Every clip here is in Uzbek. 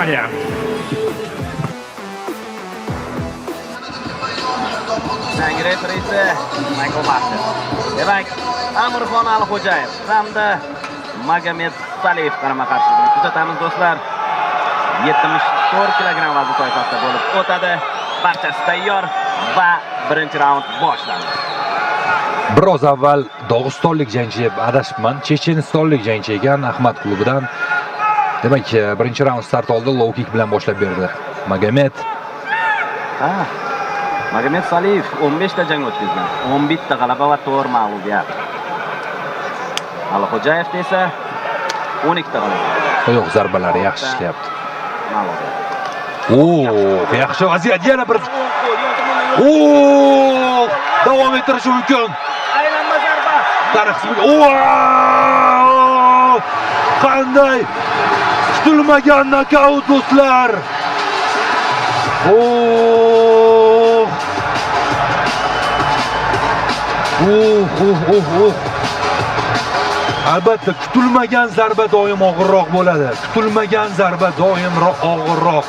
Внимание! Jang referisi Michael Martin. Demak, Amirxon Alixo'jayev hamda Magomed Saliyev qarama-qarshiligini kuzatamiz, do'stlar. 74 kilogramm vazn toifasida bo'lib o'tadi. Barchasi tayyor va birinchi raund boshlandi. Biroz avval dog'istonlik jangchi deb adashibman. Chechenistonlik jangchi ekan, Ahmad klubidan. Demak, birinchi raund start oldi, low kick bilan boshlab berdi Magomed. Ha. Magomed Saliyev 15 ta jang o'tkazgan. 11 ta g'alaba va 4 mag'lubiyat. Alixo'jayev esa 12 ta g'alaba. Oyoq zarbalari yaxshi ishlayapti. Mag'lubiyat. Oo, yaxshi vaziyat, yana bir. Oo, davom ettirishi mumkin. Aylanma zarba. Tarix. Oo! Qanday kutilmagan nokaut, do'stlar. Oh! Uh, uh, uh, uh. Albatta, kutilmagan zarba doim og'irroq bo'ladi. Kutilmagan zarba doim og'irroq.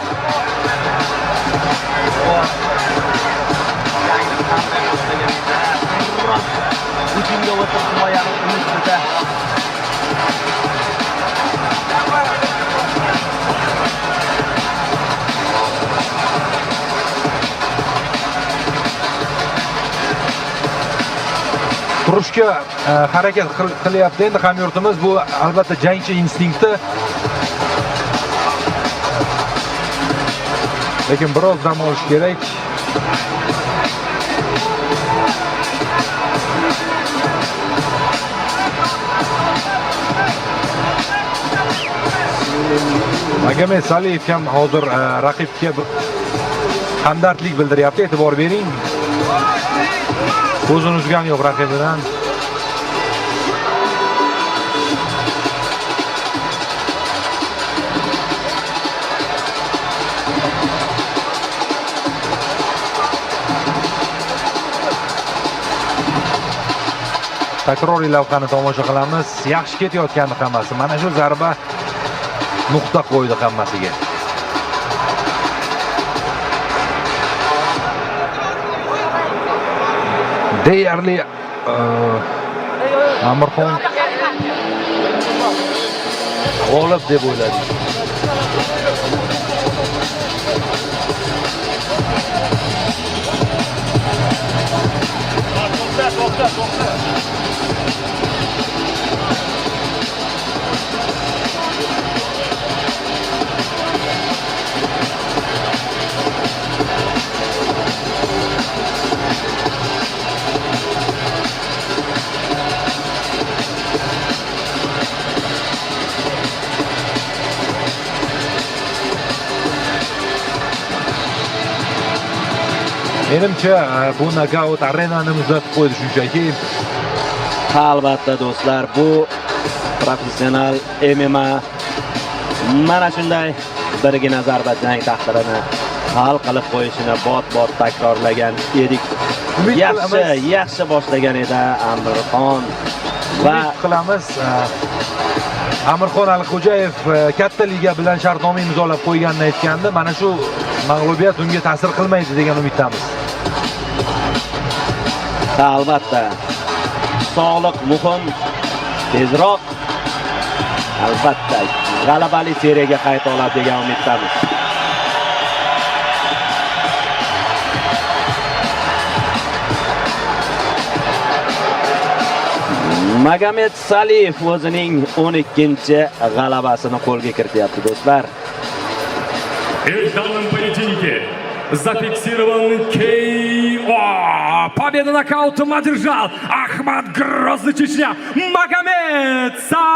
Jangni qanday boshlagan edi. Hujumga o'tib, himoyani ustida. Turishga harakat qilyapti endi hamyurtimiz. Bu albatta jangchi instinkti. Lekin biroz dam olish kerak. Magomed Saliyev ham hozir raqibga hamdardlik bildiryapti. E'tibor bering. Ko'zini uzgani yo'q raqibidan. Takroriy lavhani tomosha qilamiz. Yaxshi ketayotgandi hammasi. Mana shu zarba nuqta qo'ydi hammasiga. Deyarli Amirxon g'olib deb o'yladik. To'xta, to'xta, to'xta. Menimcha, bu nokaut arenani muzlatib qo'ydi shunchaki. Albatta, do'stlar, bu professional MMA, mana shunday birgina zarba jang taqdirini hal qilib qo'yishini bot-bot takrorlagan edik. Umid Yaxshi, qilamiz. yaxshi boshlagan edi Amirxon va Umid qilamiz. Amirxon Alixo'jayev katta liga bilan shartnoma imzolab qo'yganini aytgandi. Mana shu mag'lubiyat unga ta'sir qilmaydi degan umiddamiz. Albatta, sog'liq muhim. Tezroq albatta g'alabali seriyaga qayta oladi degan umiddamiz. Magomed Saliyev o'zining 12 g'alabasini qo'lga kirityapti, do'stlar. И в данном поединке зафиксирован K.O. Победу нокаутом одержал Ахмат Грозный, Чечня, Магомед Салиев.